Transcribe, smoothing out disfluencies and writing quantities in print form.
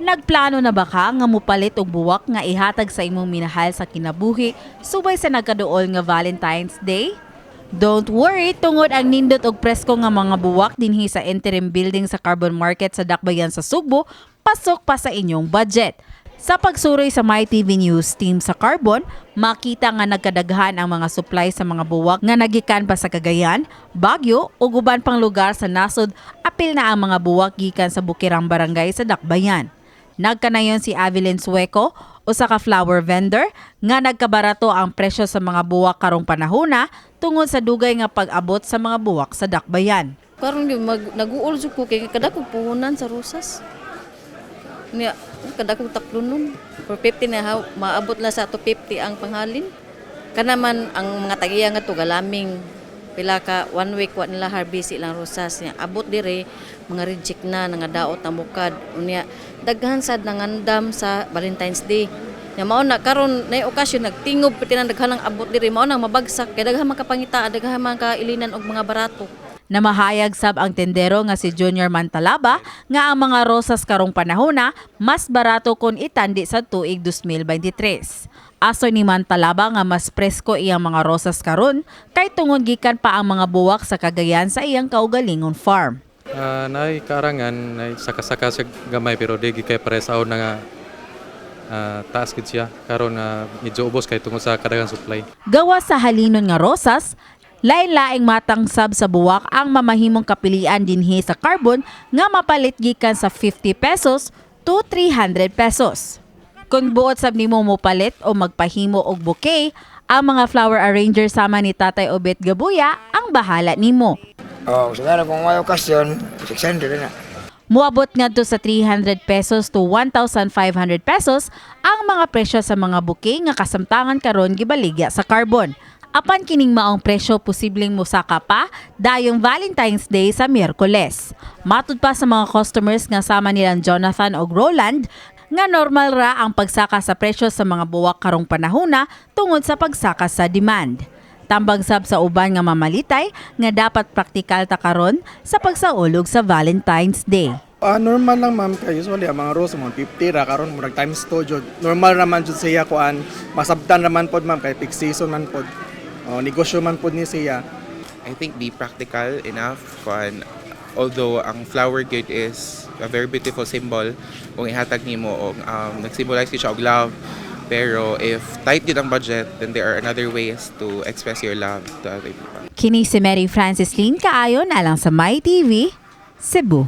Nagplano na ba ka nga mupalit og buwak nga ihatag sa imong minahal sa kinabuhi subay sa nagkaduol nga Valentine's Day? Don't worry, tungod ang nindot og presko nga mga buwak dinhi sa interim building sa Carbon Market sa Dakbayan sa Sugbo, pasok pa sa inyong budget. Sa pagsuroy sa MyTV News team sa Carbon, makita nga nagkadaghan ang mga supply sa mga buwak nga nagikan pa sa Cagayan, Baguio ug uban pang lugar sa nasod, apil na ang mga buwak gikan sa Bukirang Barangay sa Dakbayan. Nagkanayon si Avelin Sueco, usa ka flower vendor, nga nagkabarato ang presyo sa mga buwak karong panahona tungod sa dugay nga pag-abot sa mga buwak sa Dakbayan. Karon gyud mag naguol jud ko kay kadakog puhunan sa rosas. Niya kadakog taklonon. For 50 na haw, maabot na sa 250 ang panghalin. Kana man ang mga tagiya nga to galaming pila ka one week wa nila harvest ilang rosas niya. Abot dire mga reject na nga daot na mukad. Unya daghan sad nangandam sa Valentine's Day. Nya mao na karon nay okasyon nagtingob pati na daghan ang abot dire, mao nang mabagsak kay daghan makapangita, daghan man kailinan og mga barato. Namahayag sab ang tendero nga si Junior Mantalaba nga ang mga rosas karong panahona mas barato kon itandi sa tuig 2023. Aso ni Mantalaba nga mas presko iyang mga rosas karon kay tungod gikan pa ang mga buwak sa Cagayan sa iyang kaugalingon farm. Naay kaarangan, naay saka-saka sa gamay, pero di gyud kay pare sa una nga taas gid siya karon nga medyo ubos kay tungod sa kadaghang supply. Gawas sa halinon nga rosas, lain-laing matang sab sa buwak ang mamahimong kapilian dinhi sa Carbon nga mapalit gikan sa 50 pesos to 300 pesos. Kung buot sab nimo mopalit o magpahimo og bouquet, ang mga flower arranger sama ni Tatay Obet Gabuya ang bahala nimo. Oh, siguro kung may okasyon, 600 na. Muabot ngadto sa 300 pesos to 1,500 pesos ang mga presyo sa mga bouquet nga kasamtangan karon gibaligya sa Carbon. Apan kining maong presyo posibleng mosaka pa dayong Valentine's Day sa Miyerkules. Matud pa sa mga customers nga sama nilang Jonathan og Roland nga normal ra ang pagsaka sa presyo sa mga buwak karong panahona tungod sa pagsaka sa demand. Tambag sab sa uban nga mamalitay nga dapat praktikal ta karon sa pagsaulog sa Valentine's Day. Normal lang, ma'am, kay usually ang mga rose mga 50 ra, karon murag times 2 jud. Normal raman jud siya kuan, masabtan raman pod, ma'am, kay peak season man pod. Oh, negosyo man pod ni siya. I think be practical enough kuan, although ang flower gud is a very beautiful symbol kung ihatag nimo og nag-symbolize siya og love, pero if tight gyud ang budget, then there are another ways to express your love to other people. Kini si Mary Francis Lynn Kaayon alang sa MyTV, Cebu.